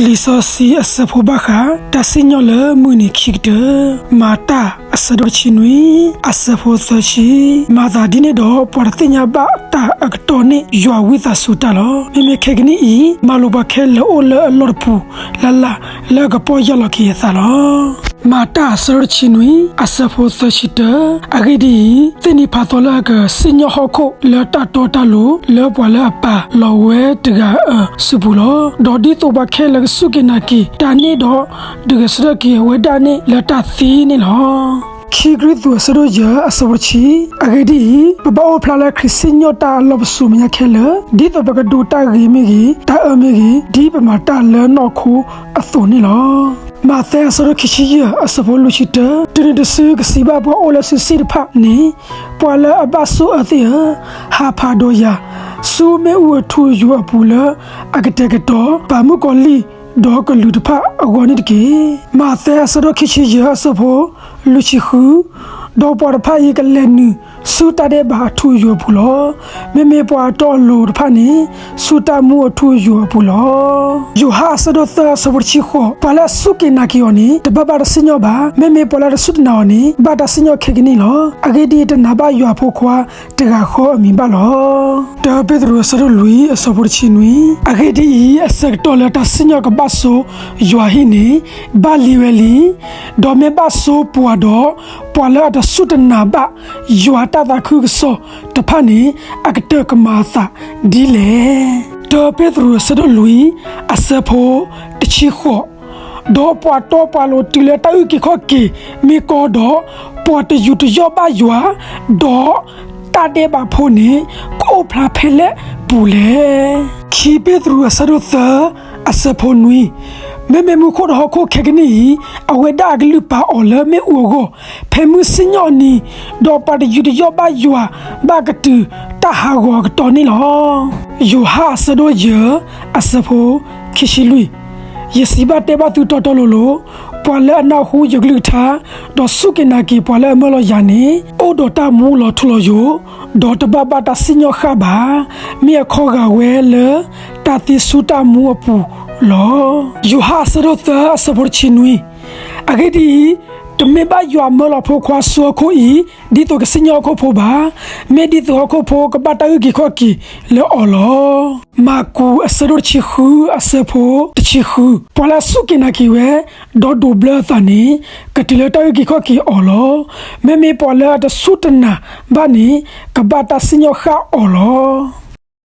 လံာ်စီဆှံအဆၢဖိဘၣ်ဃး တၢ်စံၣ်ညီၣ်လၢမုၢ်နံၤခံကတၢၢ်, မၤတၢ်အဆၢဒိၣ်တဆံနွံ အဆၢဖိသၢဆံ, မၤသးဒ်န့ၣ်ဒီး ပှၤတသ့ၣ်ညါဘၣ်တၢ်အကတီၢ်န့ၣ် ယွၤဝံသးစူၤတၢ်လီၤ. မ့မ့ၢ်ခဲကနံၣ်အံၤ မၤလိာ်ပှၤခဲလၢာ်အိၣ်လၢအလီၢ်တပူၤလၢ်လၢ် လၢအကပီၢ်ယၢ်လီၤက့ၤအသးလီၤ. မၤတၢ်အဆၢဒိၣ်တဆံနွံ အဆၢဖိသၢဆံတၢ, အဂ့ၢ်ဒ်အံၤ, သ့ၣ်န့ၣ်ဖးသီလၢအကစံၣ်ညီၣ်ဟီၣ်ခိၣ်လၢတၢ်တီတၢ်လိၤ လၢပှၤလၢအပာ်လီၤဝဲတဂၤအစုပူၤလီၤ. ဒီးဒ်သိးပှၤခဲလၢာ်ကစူၢ်က့ၤနာ်က့ၤတၢ်န့ၣ်ဒီး ဒုးဂဲၤဆၢထၢၣ်က့ၤဝဲဒၣ်န့ၣ်လၢတၢ်သံန့ၣ်လီၤ. ခံကရံၣ်သူးအဆၢဒိၣ်ယဲၢ်အဆၢဖိတဆံ, အဂ့ၢ်ဒ်အံၤ, ပဘၣ်အိၣ်ဖျါလၢခရံာ်စံၣ်ညီၣ်တၢ်လီၢ်ပစိာ်မဲာ်ညါခဲလၢာ်, ဒ်သိးပကဒိးတၢ်ဂ့ၤမ့ၢ်ဂ့ၤ, တၢ်အၢမ့ၢ်ဂ့ၤ, ဒ်ပမၤတၢ်လၢနီၢ်ခိအသိးန့ၣ်လီၤ. မးသဲအဆၢဒိၣ်ခံဆံယဲၢ်အဆၢဖိလွံၢ်ဆံတၢ, တုၤနုၤတစုကစံးဘၣ်ပှၤအိၣ်လၢစုစ့ၣ်တဖၣ်န့ၣ်, ပှၤလၢအဘၣ်ဆိၣ်အၢသ့ၣ်ဧၢ, ဟးဖးဒီးယၤ ဆူမ့ၣ်အူအထူအယိာ်အပူၤလၢ အကတဲာ်ကတီၤ ပာ်မုၣ်ကီၤလံၢ် ဒီးကလူးတဖၣ်အဂီၢ်န့ၣ်တက့ၢ်. မးသဲအဆၢဒိၣ်ခံဆံယဲၢ်အဆၢဖိလွံၢ်ဆံဃု, ဒီးပှၤတဖၣ်အံၤကလဲၤနုာ်ဆူတၢ်ဒဲးဘးအထူအယိာ်အပူၤလီၤ. မ့မ့ၢ်ပှၤအတီအလိၤတဖၣ်န့ၣ် ဆူတၢ်မူအထူအယိာ်အပူၤလီၤ. ယိၤဟၣ်အဆၢဒိၣ်သၢအဆၢဖိတဆံဃိး, ပှၤလၢအစူၢ်က့ၤနာ်က့ၤအီၤန့ၣ် တဘၣ်ဘၣ်တၢ်စံၣ်ညီၣ်ဘၣ်. မ့မ့ၢ်ပှၤလၢအတစူၢ်တနာ်အီၤန့ၣ် ဘၣ်တၢ်စံၣ်ညီၣ်ခဲကနံၣ်လီၤ. အဂ့ၢ်ဒ်အံၤ, တနာ်ဘၣ်ယွၤအဖိခွါတဂၤဃီအမံၤဘၣ်လီၤ. တၢပ့းတရူးအဆၢဒိၣ်လွံၢ်အဆၢဖိတဆံနွံ, အဂ့ၢ်ဒ်အံၤ, အဆၢကတီၢ်လၢတၢ်စံၣ်ညီၣ်ကဘၣ်ဆိယွၤဟံၣ်န့ၣ် ဘၣ်လံဝဲလံ. ဒီးမ့ၢ်ဘၣ်ဆိပှၤဒီး ပှၤလၢအတစူၢ်တနာ်ဘၣ်ယွၤတၢ်သးခုကစီၣ်တဖၣ်န့ၣ် အကတၢၢ်ကမၤအသးဒ်လဲၣ်. တၢပ့းတရူးအဆၢဒိၣ်လွံၢ်အဆၢဖိတဆံဃိး, ဒီးပှၤတီပှၤလိၤတုၤလၢတၢ်အုၣ်က့ၤခီၣ်က့ၤမ့ၢ်ကီဒီး, ပှၤတယူးတယီၣ်ဘၣ်ယွၤ, ဒီးတၢ်ဒဲးဘးဖိန့ၣ် ကအိၣ်ဖျါဖဲလဲၣ်ပူၤလဲၣ်. ခံပ့းတရူးအဆၢဒိၣ်သၢအဆၢဖိနွံ, မ့မ့ၢ်မူခိၣ်ဒီးဟီၣ်ခိၣ်ခဲကနံၣ်အံၤ အဝဲဒၣ်အကလုၢ်ပာ်အီၤလၢမ့ၣ်အူအဂီၢ်, ဖဲမုၢ်စံၣ်ညီၣ်အနံၤ, ဒီးပှၤတယူးတယီၣ်ဘၣ်ယွၤဘၣ်ကတုၤတၢ်ဟးဂီၤအကတီၢ်န့ၣ်လီၤ. ယိၤဟၣ်အဆၢဒိၣ်ယဲၢ်အဆၢဖိခံဆံလွံၢ်, ယစံးဘၣ်တဲဘၣ်သုတီတီလိၤလိၤ, ပှၤလၢအနၢ်ဟူယကလုၢ်ကထါ, ဒီးစူၢ်က့ၤနာ်က့ၤပှၤလၢအမၢလီၤယၤန့ၣ်, အိၣ်ဒီးတၢ်မူလီၤထူလီၤယိာ်, ဒီးတဘၣ်ဘၣ်တၢ်စံၣ်ညီၣ်ဃၣ်ဘၣ်. မ့ၢ်အခီဂာ်ဝဲလၢတၢ်သံဆူတၢ်မူအပူၤလီၤ. ယိၤဟၣ်အဆၢဒိၣ်သၢအဆၢဖိတဆံနွံ, အဂ့ၢ်ဒ်အံၤ, တမ့ၢ်ဘၣ်ယွၤမၢလီၤဖိခွါဆူဟီၣ်ခိၣ်အံၤ ဒ်သိးကစံၣ်ညီၣ်ဟီၣ်ခိၣ်ဖိဘၣ်. မ့ၢ်ဒ်သိးဟီၣ်ခိၣ်ဖိကဘၣ်တၢ်အုၣ်က့ၤခီၣ်က့ၤလၢအီၤလီၤ. မၢ်ကူးအဆၢဒိၣ်တဆံဃုအဆၢဖိတဆံဃု, ပှၤလၢအစူၢ်က့ၤနာ်က့ၤဝဲ, ဒီးဒိးဘျၢအသးန့ၣ်, ကတုၤလၢတၢ်အုၣ်က့ၤခီၣ်က့ၤအီၤလီၤ. မ့မ့ၢ်ပှၤလၢအတစူၢ်တနာ်ဘၣ်န့ၣ်, ကဘၣ်တၢ်စံၣ်ညီၣ်ဃၣ်အီၤလီၤ.